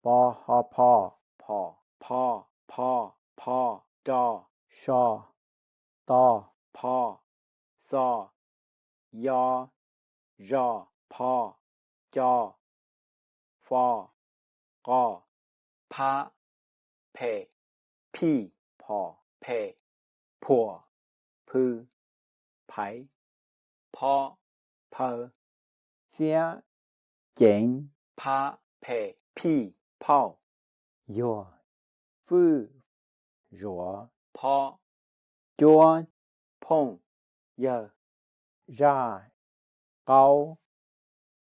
po ho pho, phom, pho, pho, pho, ro, so, to, pho, xo, yo, zo, pho, co, fo, qo, phab, phem, phij, phom, phem, phuam, phw, phaiv, phob, phaw, fiab, ceev, phab, phem, phij, phauj, yuag, fwj, zuav, phob, cuab, phooj, yawg, zaj, qaub,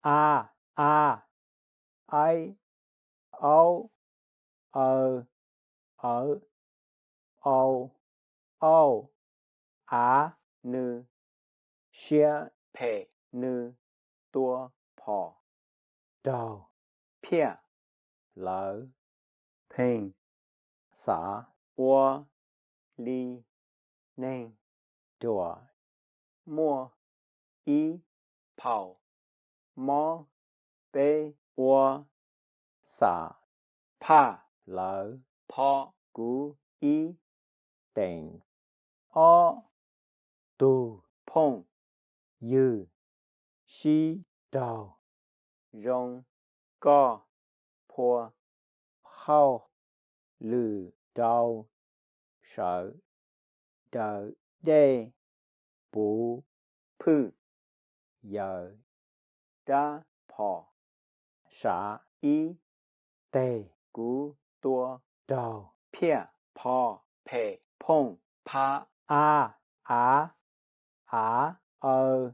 ab, ab, aib, aub, aw, awv, au, auj, av, nw, siab, phem, nw, tua, phom, raug, phiaj, lawv, pheej, xav, ua, li, neeg, ruam, muaj, ib, phaum, mob, peb, ua, xam, phaj, lawv, phob, kuv, ib, teem, ob, tug, phooj, ywg, sib, raug, zoo, koj, phua, hauj, lwm, rau, sawv, daws, dej, puv, phwj, yawm, rab, phom, sav, ib, teg, kuv, tua, raug, phiaj, pho, phem, phooj, phab, ab, av, av, aw,